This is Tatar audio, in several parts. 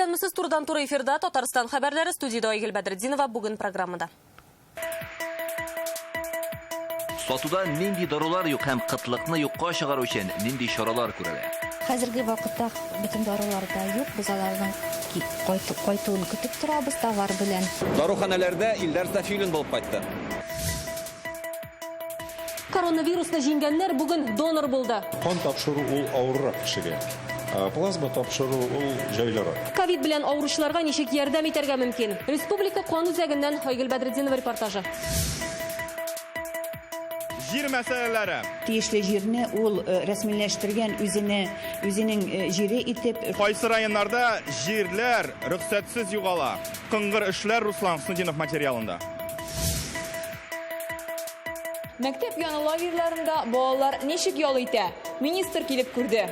Исәнмесез, турыдан-туры эфирда Татарстан хәбәрләре, студиядә Айгөл Бәдретдинова, бүген программада. Сатуда нинди дарулар юк һәм кытлыкны юкка чыгару өчен нинди чаралар күрелә? Хәзерге вакытта бөтен дарулар да юк, без аларның кайтуын көтеп торабыз товар белән. Даруханәләрдә Илдар Сафиуллин булып кайтты. Коронавирусны җиңгәннәр бүген донор булды. Кан тапшыру ул авыррак кешегә. Плазма тапшыру ул җайлырак. Ковид белән авыручыларга ничек ярдәм итәргә мөмкин? Республика кан үзәгеннән Айгөл Бәдретдинова репортажы. Җир мәсьәләләре. Тиешле җирне ул рәсмиләштергән, үзенә, үзенең җире итеп. Кайсы районнарда җирләр рөхсәтсез югала? Кыңгыр эшләр Руслан Хөснетдинов материалында. Мәктәп яны лагерьларында балалар ничек ял итә? Министр килеп күрде.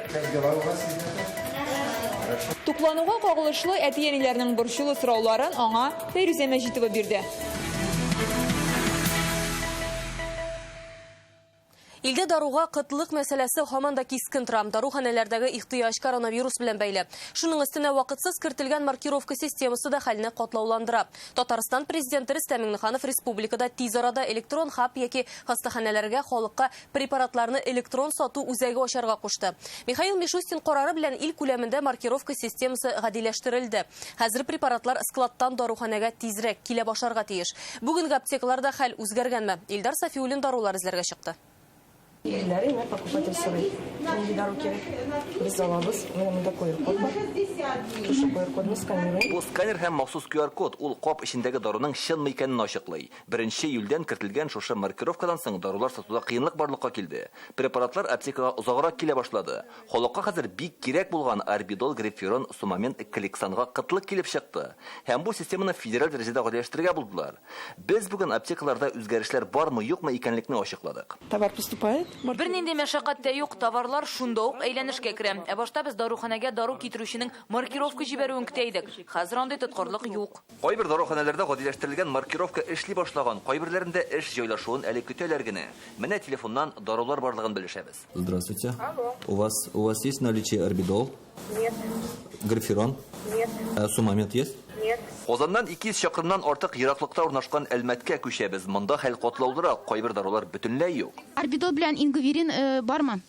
Туклануга кагылышлы әти-әниләрнең борчулы сорауларын аңа Фәйрүзә Мәҗитова бирде. Илдә даруга кытлык мәсьәләсе һаман да кискен тора. Даруханәләрдәге ихтыяҗ коронавирус белән бәйле. Шуның өстенә вакытсыз кертелгән маркировка системасы да хәлне катлауландыра. Татарстан Президенты Рөстәм Миңнеханов республикада тиз арада электрон хаб яки хастаханәләргә халыкка препаратларны электрон сату үзәге ачарга кушты. Михаил Мишустин карары белән ил күләмендә маркировка системасы гадиләштерелде. Хәзер препаратлар складтан даруханәгә тизрәк килә башларга тиеш. Бүгенге аптекаларда хәл үзгәргәнме? Илдар Сафиуллин дарулар эзләргә чыкты. Ирләр инде покупатель сорый. Нинди дару кирәк? Без алабыз. Менә монда QR-код бар. Шушы QR-кодны сканируем. Бу сканер һәм махсус QR-код, ул кап эчендәге даруның чынмы икәнен ачыклый. Беренче июльдән кертелгән шушы маркировкадан соң дарулар сатуда кыенлык барлыкка килде. Препаратлар аптекага озаграк килә башлады. Халыкка хәзер бик кирәк булган Арбидол, Гриппферон, Сумамин, Клексанга кытлык килеп чыкты. Һәм бу системаны федераль дәрәҗәдә гадиләштерергә булдылар. Без бүген аптекаларда үзгәрешләр бармы-юкмы икәнлекне ачыкладык. Товар поступает. Бернинди мәшәкать тә юк, товарлар шунда ук әйләнешкә керә. Ә башта без даруханәгә дару китерүченең маркировка җибәрүен көтә идек. Хәзер андый тоткарлык юк. Кайбер даруханәләрдә гадиләштерелгән маркировка эшли башлаган, кайберләрендә эш җайлашуын әле көтәләр генә. Менә телефоннан дарулар барлыгын белешәбез. Здравствуйте. Алло. У вас, у вас есть в наличии орбидол? Нет. Гриферон? Нет. А сумамед есть? Нет. Казаннан 200 чакрымнан артык ераклыкта урнашкан Әлмәткә күчәбез. Монда хәл катлаулырак, кайбер дарулар бөтенләй юк. Арбидол белән ингавирин бармы?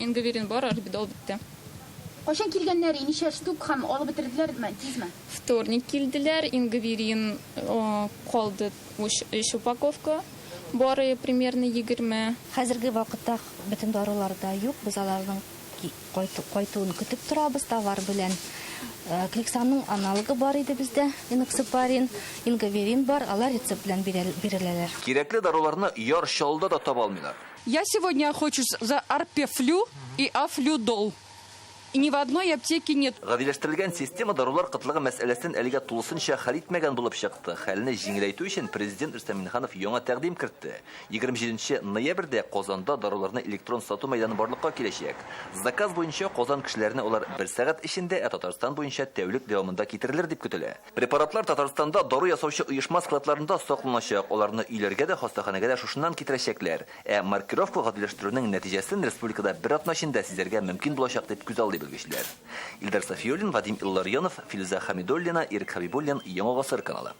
Ингавирин бар, арбидол бетте. Кайчан килгәннәр, ничә штук һәм алып бетерделәрме, тизме? Вторник килделәр, ингавирин калды өч упаковка, бары примерно 20. Хәзерге вакытта бөтен дарулар да юк, без аларның кайтуын көтеп торабыз товар белән. Клексанның аналогы бар иде бездә, эноксапарин, ингаверин бар, алар рецепт белән биреләләр. Кирәкле даруларны Яр Чаллыда да таба алмыйлар. Я сегодня охочусь за Арпефлю и Афлюдол. И ни в одной аптеке нет. Гадиләштерелгән система дарулар кытлыгы мәсьәләсен әлегә тулысынча хәл итмәгән булып чыкты. Хәлне җиңеләйтү өчен Президент Рөстәм Миңнеханов яңа тәкъдим кертте. 27 ноябрьдә Казанда даруларны электрон сату мәйданы барлыкка киләчәк. Заказ буенча Казан кешеләренә алар бер сәгать эчендә, ә Татарстан буенча тәүлек дәвамында китерелер дип көтелә. Препаратлар Татарстанда дару ясаучы оешма складларында сакланачак, аларны өйләргә дә, хастаханәгә дә шушыннан китерәчәкләр. Ә маркировка гадиләштерүнең нәтиҗәсен республикада бер атна эчендә сизәргә мөмкин булачак, дип күзаллый белгечләр. Илдар Сафиуллин, Вадим Илларионов, Филүзә Хәмидуллина, Ирек Хәбибуллин, Яңа гасыр каналы.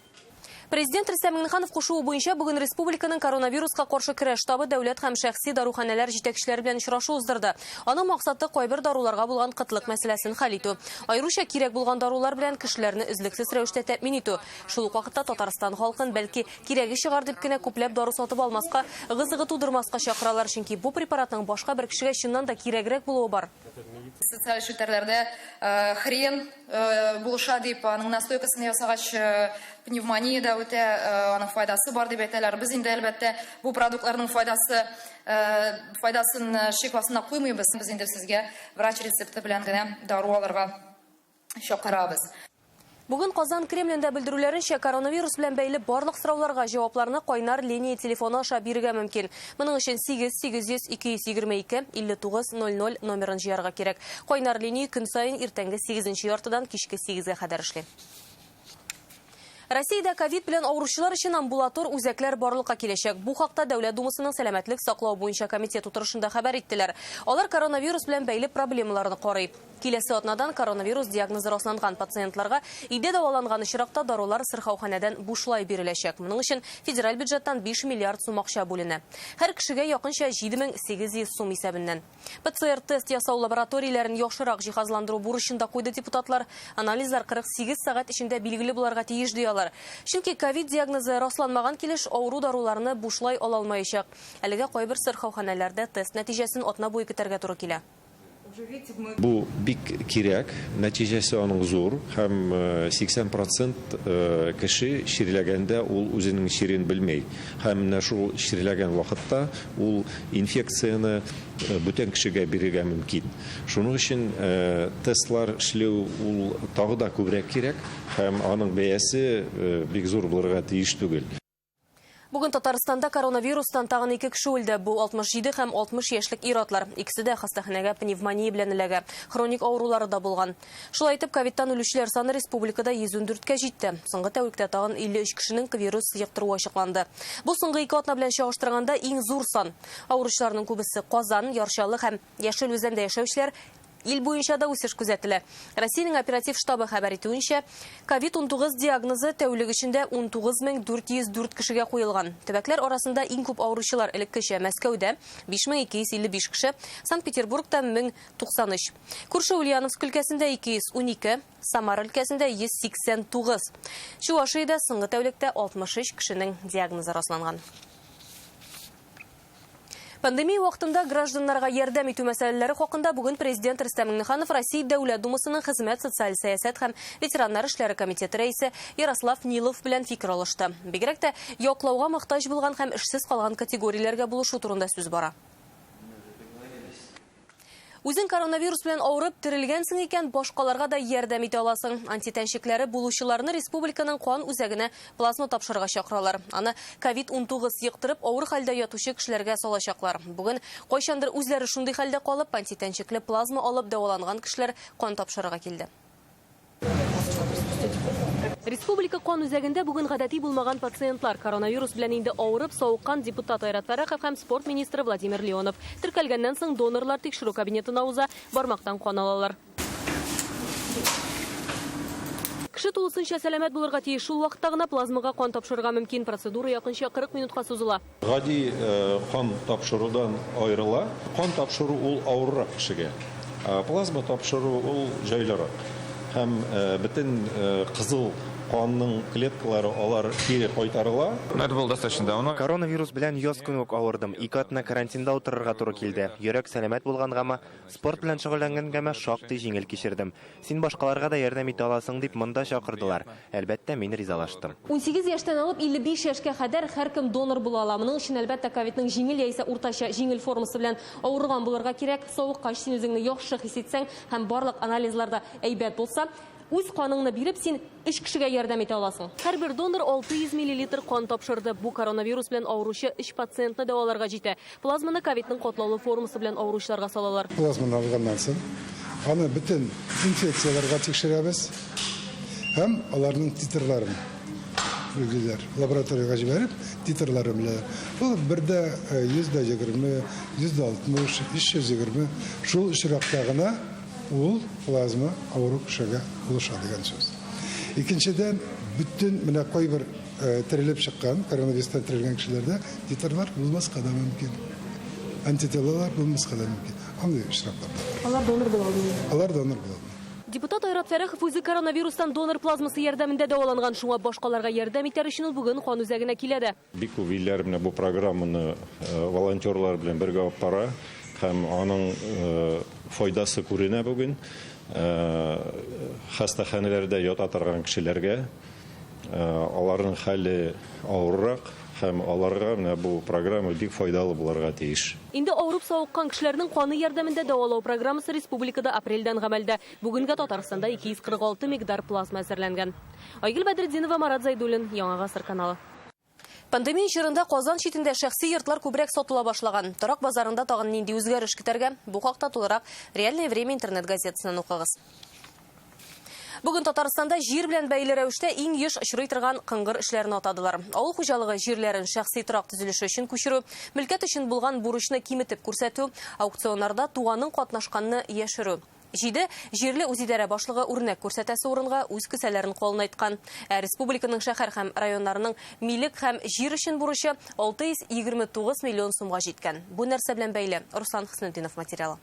Президент Рөстәм Миңнеханов кушуы буенча бүген республиканың коронавируска каршы көрәш штабы дәүләт һәм шәхси даруханәләр җитәкчеләре белән очрашу уздырды. Аның максаты кайбер даруларга булган кытлык мәсьәләсен хәл итү. Аеруча кирәк булган дарулар белән кешеләрне өзлексез рәвештә тәэмин итү. Шул ук вакытта Татарстан халкын, бәлки, кирәге чыгар дип кенә күпләп дару сатып алмаска, ыгы-зыгы тудырмаска чакыралар, чөнки бу препаратның башка бер кешегә чыннан да кирәгрәк булуы бар. Социаль челтәрләрдә хрен булыша дип, аның настойкасын ясагач, пневмония дә үтә, аның файдасы бар дип әйтәләр. Без инде, әлбәттә, бу продуктларның файдасы, файдасын шик астына куймыйбыз. Без инде сезгә врач рецепты белән генә дару алырга чакырабыз. Бүген Казан Кремлендә белдерүләренчә, коронавирус белән бәйле барлык сорауларга җавапларны кайнар линия телефоны аша бирергә мөмкин. Моның өчен 8 800 222 59 00 номерын җыярга кирәк. Кайнар линия көн саен иртәнге 8 нче яртыдан кичке 8 гә кадәр эшли. Россиядә ковид белән авыручылар өчен амбулатор үзәкләр барлыкка киләчәк. Бу хакта Дәүләт Думасының сәламәтлек саклау буенча комитет утырышында хәбәр иттеләр. Алар коронавирус белән бәйле проблемаларны карый. Киләсе атнадан коронавирус диагнозы расланган пациентларга өйдә дәваланган очракта дарулар сырхауханәдән бушлай биреләчәк. Моның өчен федераль бюджеттан 5 миллиард сум акча бүленә. Һәр кешегә якынча 7800 сум исәбеннән. ПЦР-тест ясау лабораторияләрен яхшырак җиһазландыру бурычын да куйды депутатлар. Анализлар 48 сәгать эчендә билгеле буларга тиеш, ди алар. Чөнки ковид диагнозы расланмаган килеш авыру даруларны бушлай ала алмаячак. Әлегә кайбер сырхауханәләрдә тест нәтиҗәсен атна буе көтәргә туры килә. Бу бик кирәк, нәтиҗәсе аның зур, һәм 80% кеше чирләгәндә ул үзенең чирен белмей. Һәм менә шул чирләгән вакытта ул инфекцияне бүтән кешегә бирергә мөмкин. Шуның өчен тестлар эшләү ул тагы да күбрәк кирәк, һәм аның бәясе бик зур булырга тиеш түгел. Бүген Татарстанда коронавирустан тагын 2 кеше үлде. Бу 67 һәм 60 яшьлек ир-атлар. Икесе дә хастаханәгә пневмония белән эләгә. Хроник авырулары да булган. Шулай итеп, ковидтан үлүчеләр саны республикада 114-кә җитте. Соңгы тәүлектә тагын 53 кешенең вирус йоктыруы ачыкланды. Бу соңгы 2 атна белән чагыштырганда иң зур сан. Авыручыларның күбесе Казан, Яр Чаллы һәм Яшел Үзәндә яшәүчеләр. Ил буенча да үсеш күзәтелә. Россиянең оператив штабы хәбәр итүенчә, ковид-19 диагнозы тәүлек эчендә 19404 кешегә куелган. Төбәкләр арасында иң күп авыручылар элеккечә Мәскәүдә 5255 кеше, Санкт-Петербургта 1093. Күрше Ульяновск өлкәсендә 212, Самара өлкәсендә 189. Чувашиядә соңгы тәүлектә 63 кешенең диагнозы расланган. Пандемия вакытында гражданнарга ярдәм итү мәсьәләләре хакында бүген президент Рөстәм Миңнеханов Россия Дәүләт Думасының хезмәт, социаль сәясәт һәм ветераннар эшләре комитеты рәисе Ярослав Нилов белән фикер алышты. Бигрәк тә яклауга мохтаҗ булган һәм эшсез калган категорияләргә булышу турында сүз бара. Үзең коронавирус белән авырып терелгәнсең икән, башкаларга да ярдәм итә аласың. Антитәнчекләре булучыларны республиканың кан үзәгенә плазма тапшырырга чакыралар. Аны ковид-19 йоктырып, авыр хәлдә ятучы кешеләргә салачаклар. Бүген кайчандыр үзләре шундый хәлдә калып, антитәнчекле плазма алып дәваланган кешеләр кан тапшырырга килде. Республика кан үзәгендә бүген гадәти булмаган пациентлар. Коронавирус белән инде авырып савыккан депутат Айрат Фәррахов һәм спорт министры Владимир Леонов. Теркәлгәннән соң донорлар тикшерү кабинетына уза, бармактан кан алалар. Кеше тулысынча сәламәт булырга тиеш. Шул вакытта гына плазмага кан тапшырырга мөмкин. Процедура якынча 40 минутка сузыла. Гади кан тапшырудан аерыла. Кан тапшыру ул авыррак кешегә. Плазма тапшыру ул җайлырак. Һәм бөтен кызыл канның клеткалары алар кире кайтарыла. Коронавирус белән яз көне үк авырдым. 2 атна карантинда утырырга туры килде. Йөрәк сәламәт булгангамы, спорт белән шөгыльләнгәнгәме шактый җиңел кичердем. Син башкаларга да ярдәм итә аласың дип монда чакырдылар. Әлбәттә, мин ризалаштым. 18 яшьтән алып 55 яшькә кадәр һәркем донор була ала. Моның өчен әлбәттә ковидның җиңел яисә уртача җиңел формасы белән авырган булырга кирәк. Савыккач син үзеңне яхшы хис итсәң һәм барлык анализларда әйбәт булса, үз каныңны биреп син 3 кешегә ярдәм итә аласың. Һәрбер донор 600 миллилитр кан тапшырды. Бу коронавирус белән авыручы 3 пациентны дәваларга җитә. Плазманы ковидның катлаулы формасы белән авыручыларга салалар. Плазманы алганнан соң аны бөтен инфекцияләргә тикшерәбез һәм аларның титрларын билгеләр. Лабораториягә җибәреп, титрларын беләләр. Ул бердә 120, 160, 320 шул очракта гына ул плазма авыру кешегә булыша дигән сүз. Икенчедән, бөтен менә кайбер терелеп чыккан, коронавирустан терелгән кешеләрдә титрлар булмаска да мөмкин. Антителалар булмаска да мөмкин. Андый очраклар да бар. Алар донор була алмый. Алар донор була алмый. Депутат Айрат Фәррахов үзе коронавирустан донор плазмасы ярдәмендә дәваланган. Шуңа башкаларга ярдәм итәр өчен ул бүген кан үзәгенә килә дә. Бик күп илләр менә бу программаны волонтерлар белән бергә алып бара һәм аның файдасы күренә бүген. Хастаханәләрдә ята торган кешеләргә аларның хәле авыррак һәм аларга менә бу программа бик файдалы булырга тиеш. Инде авырып савыккан кешеләрнең каны ярдәмендә дәвалау программасы республикада апрельдән гамәлдә. Бүгенгә Татарстанда 246 микъдар плазма әзерләнгән. Айгөл Бәдретдинова, Марат Зайдуллин, Яңа Гасыр каналы. Пандемия чорында Казан читендә шәхси йортлар күбрәк сатыла башлаган. Торак базарында тагын нинди үзгәреш көтәргә? Бу хакта тулырак Реальное время интернет газетасыннан укыгыз. Бүген Татарстанда җир белән бәйле рәвештә иң еш очрый торган кыңгыр эшләрне атадылар. Авыл хуҗалыгы җирләрен шәхси торак төзелеше өчен күчерү, мөлкәт өчен булган бурычны киметеп күрсәтү, аукционнарда туганын катнашканны яшерү. 7 җирле үзидарә башлыгы үрнәк күрсәтәсе урынга үз кесәләрен калынайткан. Ә республиканың шәһәр һәм районнарының милек һәм җир өчен бурычы 629 миллион сумга җиткән. Бу нәрсә белән бәйле? Руслан Хөснетдинов материалы.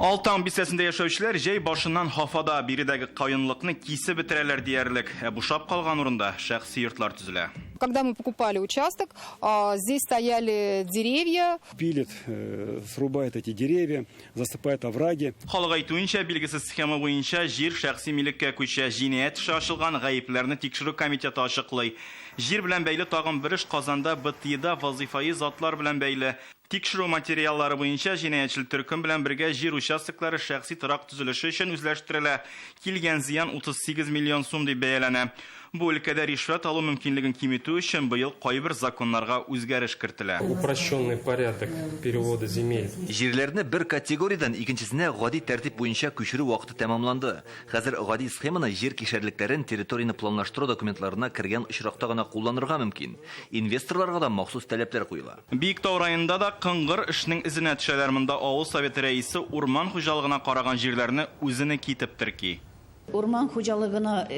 Алтан бистәсендә яшәүчеләр җәй башыннан хафада биредәге каенлыкны кисеп бетерәләр диярлек. Ә бушап калган урында шәхси йортлар төзелә. Когда мы покупали участок, здесь стояли деревья. Пилит, срубает эти деревья, засыпает овраги. Халык әйтүенчә, билгесез схема буенча җир шәхси милеккә күчә. Җинаять эше ачылган, гаепләрне тикшерү комитеты ачыклый. Җир белән бәйле тагын бер эш Казанда БТИда вазифаи затлар белән бәйле. Тикшерү материаллары буенча җинаятьчел төркем белән бергә җир участоклары шәхси торак төзелеше өчен үзләштерелә. Килгән зыян 38 миллион сум дип бәяләнә. Бу өлкәдә ришвәт алу мөмкинлеген киметү өчен быел кайбер законнарга үзгәреш кертелә. Упрощенный порядок перевода земель. Җирләрне бер категориядән икенчесенә гади тәртип буенча күчерү вакыты тәмамланды. Хәзер гади схеманы җир кишәрлекләрен территорияне планлаштыру документларына кергән очракта гына кулланырга мөмкин. Инвесторларга да махсус таләпләр куела. Биектау районында да кыңгыр эшнең эзенә төшәләр. Монда авыл советы рәисе урман хуҗалыгына караган җирләрне үзенә китеп терки. Урман хуҗалыгына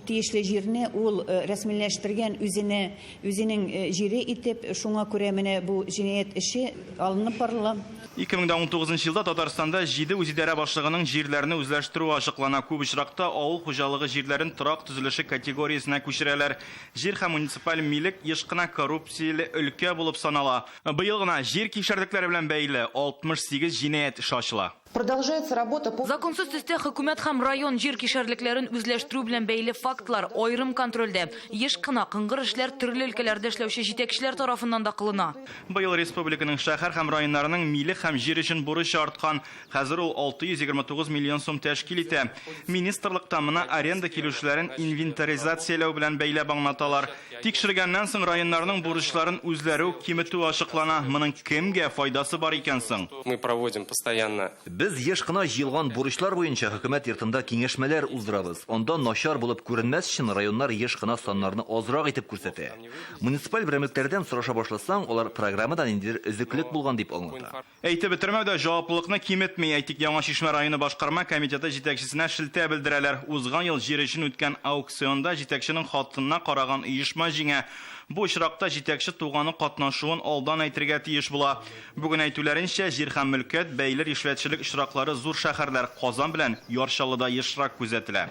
тиешле җирне ул рәсмиләштергән, үзенең җире итеп, шуңа күрә менә бу җинаять эше алынып барыла. 2019 елда Татарстанда 7 үзидарә башлыгының җирләрне үзләштерү ачыклана. Күп очракта авыл хуҗалыгы җирләрен торак төзелеше категориясенә күчерәләр. Җир һәм муниципаль милек еш кына коррупцияле өлкә булып санала. Быел гына җир кишәрлекләре белән бәйле 68 җинаять эше ачыла. Продолжается работа по... Законсыз төстә хөкүмәт һәм район җир кишәрлекләрен үзләштерү белән бәйле фактлар аерым контрольдә. Еш кына кыңгыр эшләр төрле өлкәләрдә эшләүче җитәкчеләр тарафыннан да кылына. Быел республиканың шәһәр һәм районнарының милек һәм җир өчен бурычы арткан. Хәзер ул 629 миллион сум тәшкил итә. Министрлыкта моны аренда килүчеләрен инвентаризацияләү белән бәйләп аңлаталар. Тикшергәннән соң районнарның бурычларын үзләре үк киметү ачыклана. Моның кемгә файдасы бар икән соң? Мы проводим постоянно. Без еш кына җыелган бурычлар буенча хөкүмәт йортында киңәшмәләр уздырабыз. Анда начар булып күренмәс өчен районнар еш кына саннарны азрак итеп күрсәтә. Муниципаль берәмлекләрдән сораша башласаң, алар программада ниндидер өзеклек булган дип аңлата. Әйтеп бетермәү дә җаваплылыкны киметми. Әйтик, Яңа Чишмә районы башкарма комитеты җитәкчесенә шелтә белдерәләр. Узган ел җир өчен үткән аукционда җитәкченең хатынына караган оешма җиңә. Бу очракта җитәкче туганы катнашуын алдан әйтергә тиеш була. Бүген әйтүләренчә, җир һәм мөлкәт бәйле ришвәтчелек очраклары зур шәһәрләр Казан белән Яр Чаллыда ешрак күзәтелә.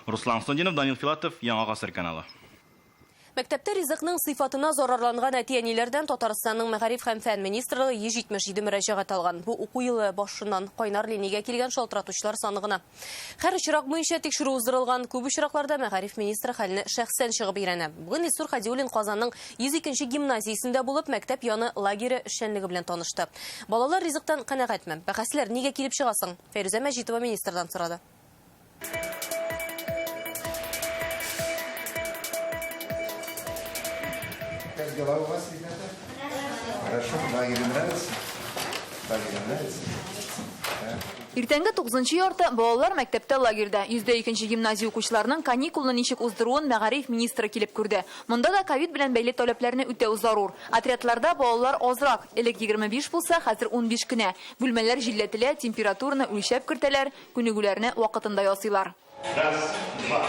Руслан Хөснетдинов, Данил Филатов, Яңа Гасыр каналы. Мәктәптә ризыкның сыйфатына зарарланган әти-әниләрдән Татарстанның мәгариф һәм фән министрлыгы 177 мөрәҗәгать алган. Бу уку елы башыннан кайнар линиягә килгән шалтыратучылар саны гына. Һәр очрак буенча тикшерү уздырылган. Күп очракларда мәгариф министры хәлне шәхсән чыгып өйрәнә. Бүген Илсур Хадиуллин Казанның 102 гимназиясендә булып, мәктәп яны лагере эшчәнлеге белән танышты. Балалар ризыктан канәгатьме? Бәхәсләр нигә килеп чыга соң? Фәйрүзә Мәҗитова министрдан сорады. Как дела у вас, ребята? Хорошо. Лагерь нравится? Лагерь нравится? Да. Иртәнге 9-нчы ярты балалар мәктәптә лагерьда. 102 гимназия укучыларының каникулны ничек уздыруын мәгариф министры килеп күрде. Монда да ковид белән бәйле таләпләрне үтәү зарур. Отрядларда балалар азрак. Элек 25 булса, хәзер 15 кенә. Бүлмәләр җилләтелә, температураны үлчәп кертәләр, күнегүләрне вакытында ясыйлар. Раз, два,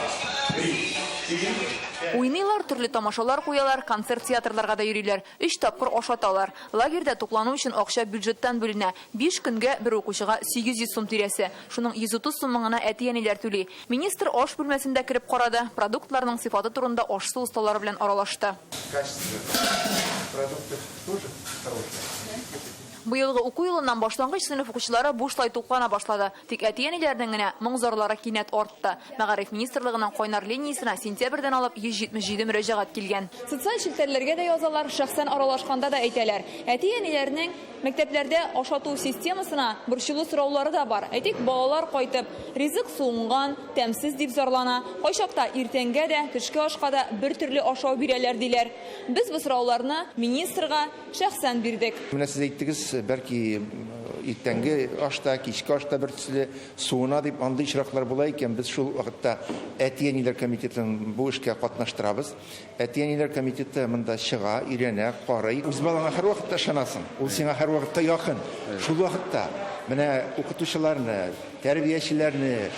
три, четыре. Уйныйлар, төрле тамашалар куялар, концерт театрларга да йөриләр. 3 тапкыр ашаталар. Лагерьда туклану өчен акча бюджеттан бүленә. 5 көнгә бер укучыга 800 сум тирәсе. Шуның 130 сумын гына әти-әниләр түли. Министр аш бүлмәсендә кереп карады. Продуктларның сыйфаты турында аш-су осталары белән аралашты. Качество продуктов тоже хорошее. Быелгы уку елыннан башлангыч сыйныф укучылары бушлай туклана башлады. Тик әти-әниләрнең генә моң-зарлары кинәт артты. Мәгариф министрлыгының кайнар линиясенә сентябрьдән алып 177 мөрәҗәгать килгән. Социаль челтәрләргә дә язалар, шәхсән аралашканда да әйтәләр. Әти-әниләрнең мәктәпләрдә ашату системасына борчулы сораулары да бар. Әйтик, балалар кайтып, ризык суынган, тәмсез дип зарлана. Кайчакта иртәнгә дә, төшке ашка да бер төрле ашау бирәләр диләр. Без бу сорауларны министрга шәхсән бирдек. Менә сез әйттегез, бәлки Иртәнге ашта, кичке ашта бер төсле суына дип андый очраклар була икән, без шул вакытта әти-әниләр комитетын бу эшкә катнаштырабыз. Әти-әниләр комитеты монда чыга, өйрәнә, карый. Үз балаңа һәрвакытта ышанасың, ул сиңа һәрвакытта якын. Шул вакытта менә укытучыларны, тәрбиячеләрне,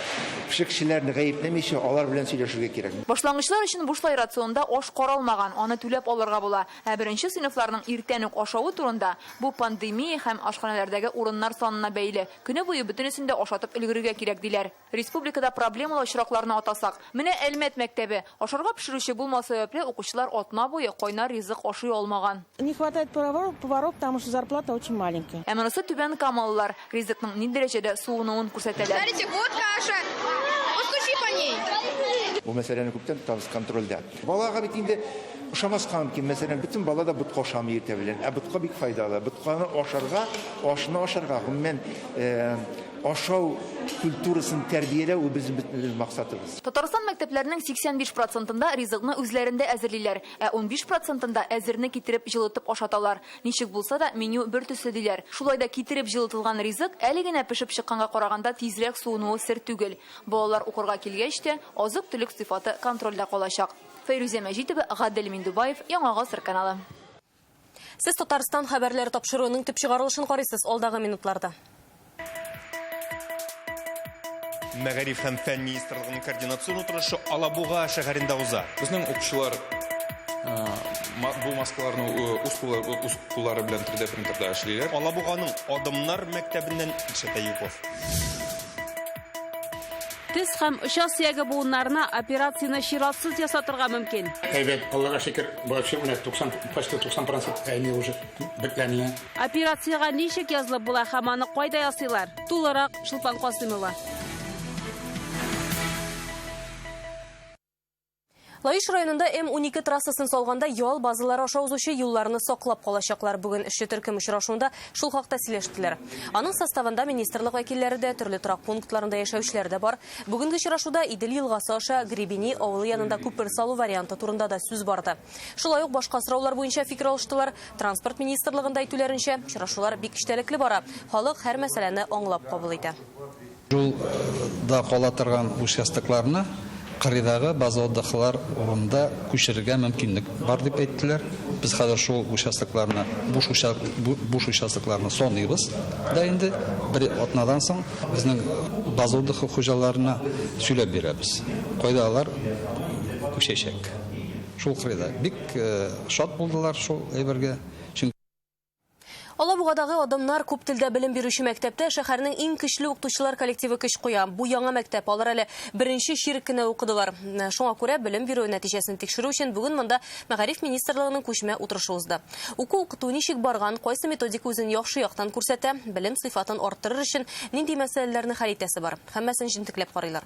пешекчеләрне гаепләмичә, алар белән сөйләшергә кирәк. Башлангычлар өчен бушлай рационда аш каралмаган, аны түләп алырга була. Ә беренче сыйныфларның иртән үк ашавы турында, бу пандемия һәм ашханәләрдәге урыннар санына бәйле, көне буе бөтенесен дә ашатып өлгерергә кирәк, диләр. Республикада проблемалы очракларны атасак, менә Әлмәт мәктәбе. Ашарга пешерүче булмау сәбәпле, укучылар атна буе кайнар ризык ашый алмаган. Не хватает поваров, потому что зарплата очень маленькая. Ә монысы Түбән Камалылар. Ризыкның ни дәрәҗәдә суынуын күрсәтәләр. Смотрите, вот каша. Постучи по ней. Бу мәсьәләне күптән тотабыз контрольдә. Балага бит инде ошамаска мөмкин. Мәсәлән, бөтен бала да ботка ошамый иртә белән. Ә ботка бик файдалы. Ботканы ашарга, ашны ашарга, гомумән, ашау культурасын тәрбияләү ул безнең бөтен максатыбыз. Татарстан мәктәпләренең 85 процентында ризыкны үзләрендә әзерлиләр, ә 15 процентында әзерне китереп җылытып ашаталар. Ничек булса да, меню бер төсле диләр. Шулай да китереп җылытылган ризык әле генә пешеп чыкканга караганда тизрәк суынуы сер түгел. Балалар укырга килгәч тә, азык-төлек сыйфаты контрольдә калачак. Фәйрүзә Мәҗитова, Гадел Миндубаев, Яңа Гасыр каналы. Сез Татарстан хәбәрләре тапшыруының төп чыгарылышын карыйсыз алдагы минутларда. Мәгариф һәм фән министрлыгының координацион утырышы Алабуга шәһәрендә уза. Безнең укучылар бу маскаларны үз куллары белән 3D принтерда эшлиләр. Алабуганың Адымнар мәктәбеннән Илшат Әюпов. Тез һәм оча сөяге буыннарына операцияне чиратсыз ясатырга мөмкин. Әйбәт, Аллага шөкер, вообще менә 90, почти 90 процент әни уже бетләнә. Операциягә ничек язылып була һәм аны кайда ясыйлар? Тулырак Чулпан Касыймова. Лаеш районында М-12 трассасын салганда ял базалары аша узучы юлларны саклап калачаклар. Бүген эшче төркем очрашуында шул хакта сөйләштеләр. Аның составында министрлык вәкилләре дә, төрле торак пунктларында яшәүчеләр дә бар. Бүгенге очрашуда Идел елгасы аша Гребени авылы янында күпер салу варианты турында да сүз барды. Шулай ук башка сораулар буенча фикер алыштылар. Транспорт министрлыгында әйтүләренчә, очрашулар бик эчтәлекле бара. Халык һәр мәсьәләне аңлап кабул итә. Юлда кала торган участокларны кырыйдагы база отдыхлар урынында күчерергә мөмкинлек бар дип әйттеләр. Без хәзер шул участокларны, буш буш участокларны саныйбыз да инде бер атнадан соң безнең база отдыхы хуҗаларына сөйләп бирәбез. Кайда алар күчәчәк. Шул кырыйда. Бик шат булдылар шул әйбергә. Алабугадагы Адымнар күп телдә белем бирүче мәктәптә шәһәрнең иң көчле укытучылар коллективы көч куя. Бу яңа мәктәп, алар әле беренче чирек кенә укыдылар. Шуңа күрә белем бирү нәтиҗәсен тикшерү өчен бүген монда Мәгариф министрлыгының күчмә утырышы узды. Уку-укыту ничек барган, кайсы методика үзен яхшы яктан күрсәтә, белем сыйфатын арттырыр өчен нинди мәсьәләләрне хәл итәсе бар. Һәммәсен җентекләп карыйлар.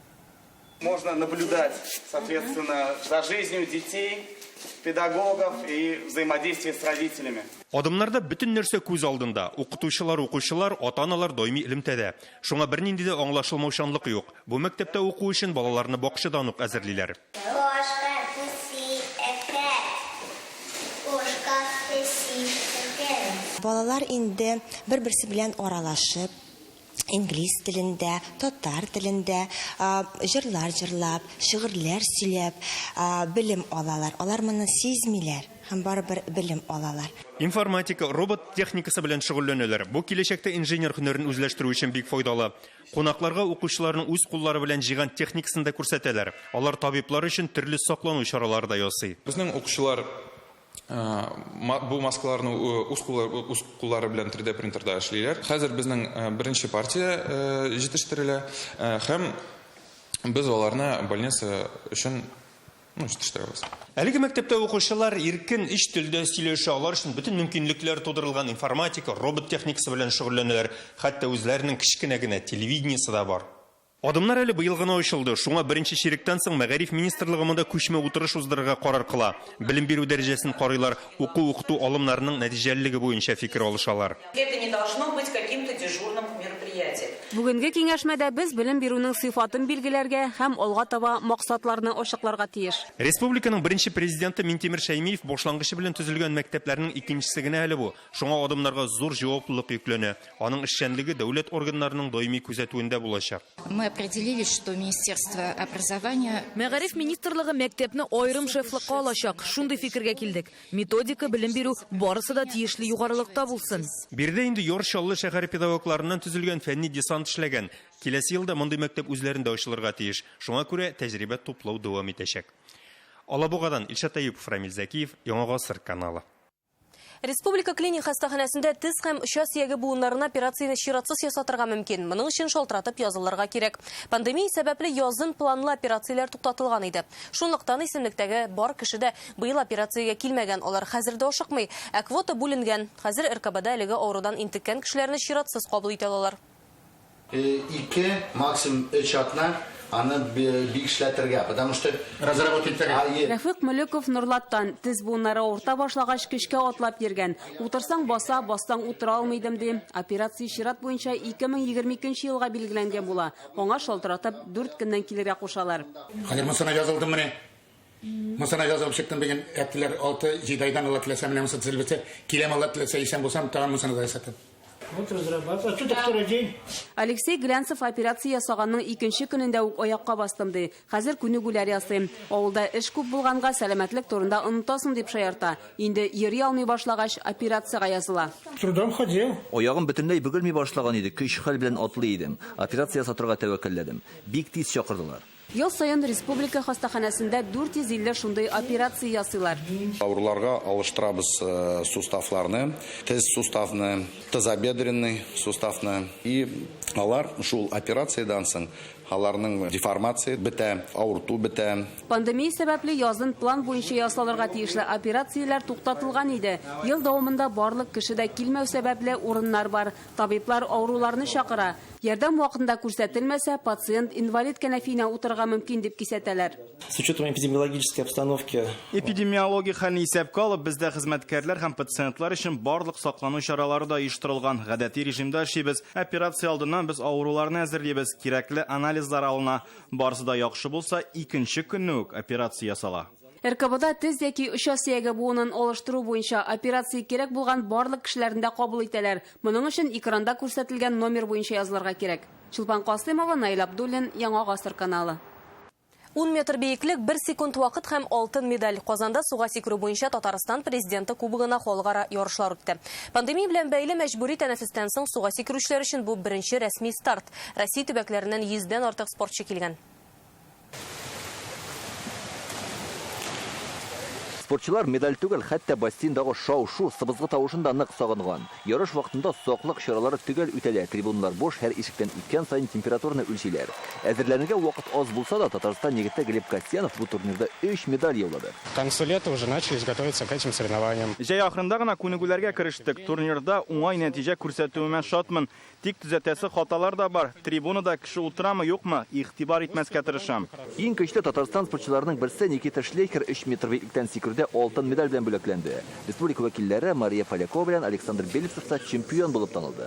Можно наблюдать, соответственно, за жизнью детей, педагогов и взаимодействие с родителями. Адымнарда бөтен нәрсә күз алдында. Укытучылар, укучылар, ата-аналар даими элемтәдә. Шуңа бернинди дә аңлашылмаучанлык юк. Бу мәктәптә уку өчен балаларны бакчадан ук әзерлиләр. Кошка, песи, әкәт. Кошка, песи, әкәт. Балалар инде бер-берсе белән аралашып, инглиз телендә, татар телендә җырлар җырлап, шигырьләр сөйләп белем алалар. Алар моны сизмиләр һәм барыбер белем алалар. Информатика, робот техникасы белән шөгыльләнәләр. Бу киләчәктә инженер һөнәрен үзләштерү өчен бик файдалы. Кунакларга укучыларның үз куллары белән җыйган техникасын да күрсәтәләр. Алар табиблар өчен төрле саклану чаралары да ясый. Безнең укучылар бу маскаларны үз куллары белән 3D принтерда эшлиләр. Хәзер безнең беренче партия җитештерелә һәм без аларны больница өчен җитештерәбез. Әлеге мәктәптә укучылар иркен өч телдә сөйләшә, алар өчен бөтен мөмкинлекләр тудырылган информатика, робот техникасы белән шөгыльләнәләр. Хәтта үзләренең кечкенә генә телевидениесе дә бар. Адымнар әле быел гына ачылды. Шуңа беренче чиректән соң Мәгариф министрлыгы монда күчмә утырыш уздырырга карар кыла. Белем бирү дәрәҗәсен карыйлар, уку-укыту алымнарының нәтиҗәлелеге буенча фикер алышалар. Это не должно быть каким-то дежурным мероприятием. Бүгенге киңәшмәдә без белем бирүнең сыйфатын билгеләргә һәм алга таба максатларны ачыкларга тиеш. Республиканың беренче президенты Минтимер Шәймиев башлангычы белән төзелгән мәктәпләрнең икенчесе генә әле бу. Шуңа адымнарга зур җаваплылык йөкләнә. Аның эшчәнлеге дәүләт органнарының даими күзәтүендә булачак. Мы определили, что Министерство образования Мәгариф министрлыгы мәктәпне аерым шефлыкка алачак. Шундый фикергә килдек. Методика, белем бирү барысы да тиешле югарылыкта булсын. Биредә инде Яр Чаллы шәһәре педагогларыннан төзелгән фәнни десант эшләгән. Киләсе елда мондый мәктәп үзләрендә ачылырга тиеш. Шуңа күрә тәҗрибә туплау дәвам итәчәк. Алабугадан Илшат Әюпов, Рамил Зәкиев, Яңа Гасыр каналы. Республика клиник хастаханәсендә тез һәм оча сөяге буыннарына операцияне чиратсыз ясатырга мөмкин. Моның өчен шалтыратып язылырга кирәк. Пандемия сәбәпле язын планлы операцияләр туктатылган иде. Шунлыктан исемлектәге бар кеше дә быел операциягә килмәгән. Алар хәзер дә ашыкмый. Ә квота бүленгән. Хәзер РКБда әлеге авырудан интеккән кешеләрне чиратсыз кабул итә алалар. 2, максимум 3 атна аны бик эшләтергә, потому что разработать итәргә. Рәфыйк Мөлеков Нурлаттан тез буыннары авырта башлагач көчкә атлап йөргән. Утырсаң баса, бассаң утыра алмый идем ди. Операция чират буенча 2022 елга билгеләнгән була. Аңа шалтыратып 4 көннән килергә кушалар. Хәзер монысына язылдым менә. Монысына язылып чыктым бүген, әйттеләр 6-7 айдан Алла теләсә менә монысы төзелеп бетсә, киләм Алла теләсә исән булсам, тагын монысына да ясатам. Вот разрабатываю. А что второй день? Алексей Глянцев операция ясаганның икенче көнендә үк аякка бастым ди. Хәзер күнегүләр ясыйм. Авылда эш күп булганга сәламәтлек турында онытасың дип шаярта. Инде йөри алмый башлагач операциягә языла. С трудом ходил. Аягым бөтенләй бөгелми башлаган иде, көч-хәл белән атлый идем. Операция ясатырга тәвәккәлләдем. Бик тиз чакырдылар. Ел саен республика хастаханәсендә 450 шундый операция ясыйлар. Авыруларга алыштырабыз суставларны, тез суставны, тазобедренный суставны. И алар шул операциядән соң аларның деформация бетә, авырту бетә. Пандемия сәбәпле язын план буенча ясалырга тиешле операцияләр туктатылган иде. Ел дәвамында барлык кеше дә килмәү сәбәпле урыннар бар. Табиблар авыруларны чакыра. Ярдәм вакытында күрсәтелмәсә, пациент инвалид кәнәфиенә утырырга мөмкин дип кисәтәләр. С учетом эпидемиологической обстановки. Эпидемиологик хәлне исәпкә алып, бездә хезмәткәрләр һәм пациентлар өчен барлык саклану чаралары да оештырылган. Гадәти режимда эшлибез. Операция алдыннан без авыруларны әзерлибез, кирәкле анализлар алына. Барысы да яхшы булса, икенче көнне үк операция ясала. РКБда тез яки оча сөяге буынын алыштыру буенча операция кирәк булган барлык кешеләрне дә кабул итәләр. Моның өчен экранда күрсәтелгән номер буенча язылырга кирәк. Чулпан Касыймова, Наил Абдуллин, Яңа Гасыр каналы. 10 метр биеклек, 1 секунд вакыт һәм алтын медаль. Казанда суга сикерү буенча Татарстан президенты кубогына халыкара ярышлар үтте. Пандемия белән бәйле мәҗбүри тәнәфестән соң суга сикерүчеләр өчен бу беренче рәсми старт. Россия төбәкләреннән 100дән артык спортчы килгән. Спортчылар медаль түгел, хәтта бассейндагы шау-шу, сыбызгы тавышын да нык сагынган. Ярыш вакытында саклык чаралары төгәл үтәлә. Трибуналар буш, һәр ишектән үткән саен температураны үлчиләр. Әзерләнергә вакыт аз булса да, Татарстан егете Глеб Касьянов бу турнирда 3 медаль яулады. К концу лета уже начали готовиться к этим соревнованиям. Җәй ахырында гына күнегүләргә керештек. Турнирда уңай нәтиҗә күрсәтүемә шатмын. Тик төзәтәсе хаталар да бар. Трибунада кеше утырамы, юкмы, игътибар итмәскә тырышам. Иң көчле Татарстан спортчыларының берсе Никита Шлейхер 3 метр биеклектән сикерүдә алтын медаль белән бүләкләнде. Республика вәкилләре Мария Полякова белән Александр Белевцев та чемпион булып танылды.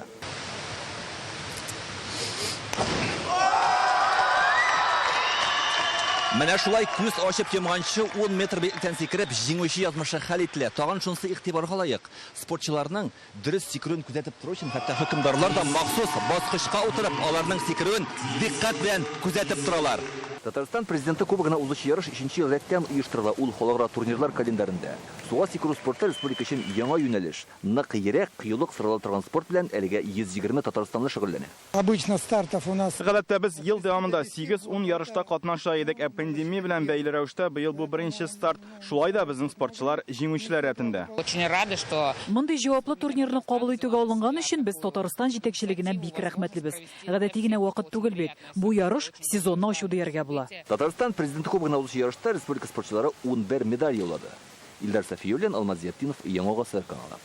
Менә шулай күз ачып йомганчы 10 метр биеклектән сикереп җиңүче язмышы хәл ителә. Тагын шунысы игътибарга лаек. Спортчыларның дөрес сикерүен күзәтеп тору өчен хәтта хөкемдарлар да махсус баскычка утырып, аларның сикерүен диккать белән күзәтеп торалар. Татарстан президенты кубогына узучы ярыш 3 ел рәттән оештырыла. Ул халыкара турнирлар календарында. Суга сикерү спорты республика өчен яңа юнәлеш. Нык ерак, кыюлык сорала торган спорт белән әлегә 120 татарстанлы шөгыльләнә. Обычно стартов у нас. Гадәттә без ел дәвамында 8-10 ярышта катнаша идек, ә пандемия белән бәйле рәвештә быел бу беренче старт. Шулай да безнең спортчылар җиңүчеләр рәтендә. Очень рады, что Мондый җаваплы турнирны кабул итүгә алынган өчен без Татарстан җитәкчелегенә бик рәхмәтлебез. Гадәти генә вакыт түгел бит. Бу ярыш сезонны ачу дияргә була. Татарстан президенты кубогына узучы ярышта республика спортчылары 11 медаль яулады. Илдар Сафиуллин, Алмаз Зиятдинов, Яңа Гасыр каналы.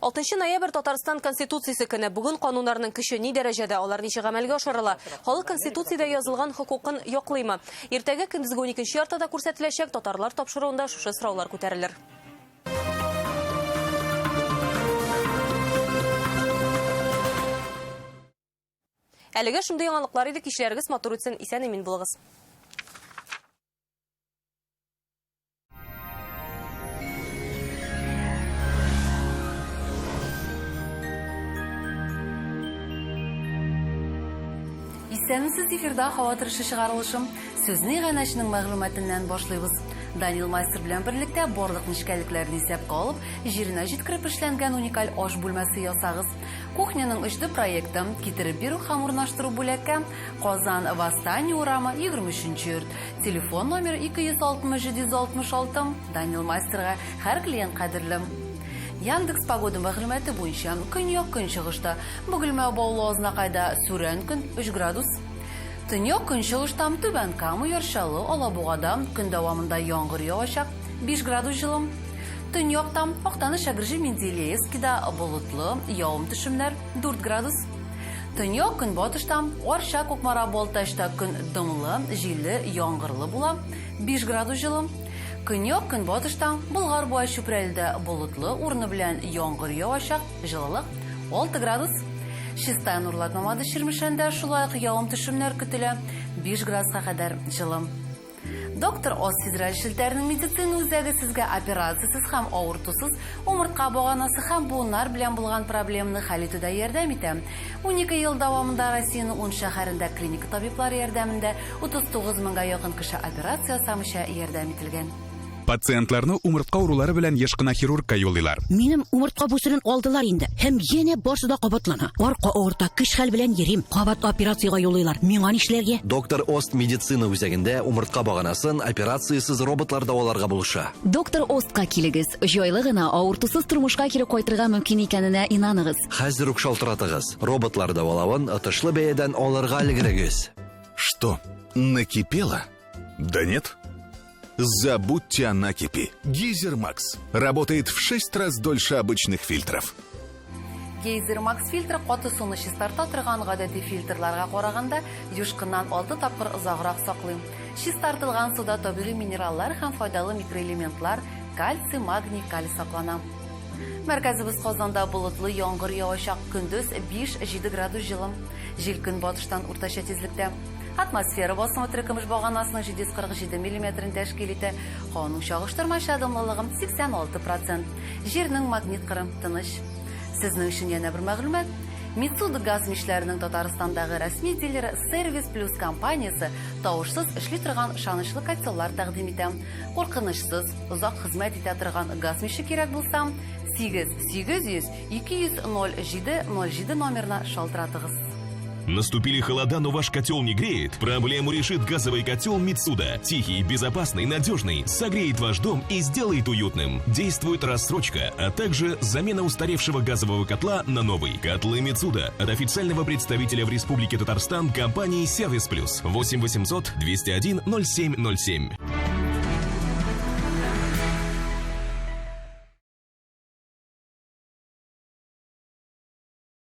6 ноябрь Татарстан Конституциясе көне. Бүген кануннарның көче ни дәрәҗәдә, алар ничек гамәлгә ашырыла? Халык Конституциядә язылган хокукын яклыймы? Иртәгә көндезге 12:30 күрсәтеләчәк Татарлар тапшыруында шушы сораулар күтәрелер. Әлегә шундый яңалыклар иде. Кичләрегез матур үтсен. Исән-имин булыгыз. Исәнмесез, эфирда һава торышы чыгарылышым. Сүзне иганәченең мәгълүматыннан башлыйбыз. Данил Мастер белән берлектә барлык нечкәлекләрне исәпкә алып, җиренә җиткереп эшләнгән уникаль аш бүлмәсе ясагыз. Кухняның 3D проекты, китереп бирү һәм урнаштыру бүләккә Казан Восстание урамы 23 йорт. Телефон номеры 260 766. Данил Мастерга һәр клиент кадерле. Яндекс Погода мәгълүматы буенча көньяк көнчыгышта Бөгелмә Баулы Азнакайда сүрән көн 3 градус. Төньяк көнчыгышта Түбән Кама, Яр Чаллы, Алабугада көн дәвамында яңгыр явачак 5 градус җылы. Төньякта Актаныш, Әгерҗе, Менделеевскида болытлы, явым-төшемнәр 4 градус. Төньяк көнбатышта Арча, Кукмара, Балтачта көн дымлы, җилле, яңгырлы була 5 градус җылы. Көньяк көнбатышта Болгар буа Чүпрәледә болытлы, урыны белән яңгыр явачак, җылылык 6 градус. Чистай, Нурлат, Мамадыш, Чирмешәндә шулай ук явым-төшемнәр көтелә, 5 градуска кадәр җылы. Доктор Оз федераль челтәренең медицина үзәге сезгә операциясез һәм авыртусыз умыртка баганасы һәм буыннар белән булган проблеманы хәл итүдә ярдәм итә. 12 ел дәвамында Россиянең ун шәһәрендә клиника табиблары ярдәмендә 39 меңгә якын кеше операция ясамыйча ярдәм ителгән. Пациентларны умыртка авырулары белән еш кына хирургка юллыйлар. Минем умыртка бүсерен алдылар инде. Һәм янә барсы да кабатлана. Арка авырта, көч-хәл белән йөрим. Кабат операциягә юллыйлар. Миңа нишләргә? Доктор Ост медицина үзәгендә умыртка баганасын операциясез роботлар дәваларга булыша. Доктор Остка килегез. Җайлы гына, авыртусыз тормышка кире кайтырга мөмкин икәненә инаныгыз. Хәзер үк шалтыратыгыз. Роботлар дәвалавын отышлы бәядән алырга өлгерегез. Что, накипело? Да нет. Забудьте о накипи. Гейзер Макс работает в 6 раз дольше обычных фильтров. Гейзер Макс фильтры каты суны чистарта торган гадәти фильтрларга караганда юшкыннан 6 тапкыр озаграк саклый. Чистартылган суда табигый минераллар һәм файдалы микроэлементлар кальций, магний, калий саклана. Мәркәзебез Казанда болытлы яңгыр явачак, көндез 5-7 градус җылы. Җил көнбатыштан уртача тизлектә. Атмосфера басымы теркемеш баганасының 747 миллиметрын тәшкил итә. Һаваның чагыштырмача дымлылыгы 86%. Җирнең магнит кыры тыныч. Сезнең өчен янә бер мәгълүмат. Мицуда газ мичләренең Татарстандагы рәсми дилеры Сервис Плюс компаниясе тавышсыз эшли торган ышанычлы котеллар тәкъдим итә. Куркынычсыз, озак хезмәт итә торган газ миче кирәк булса, 8 800 200 07 07 номерына шалтыратыгыз. Наступили холода, но ваш котел не греет? Проблему решит газовый котел Мицуда. Тихий, безопасный, надежный. Согреет ваш дом и сделает уютным. Действует рассрочка, а также замена устаревшего газового котла на новый. Котлы Мицуда от официального представителя в Республике Татарстан компании Сервис Плюс. 8 800 201 0707.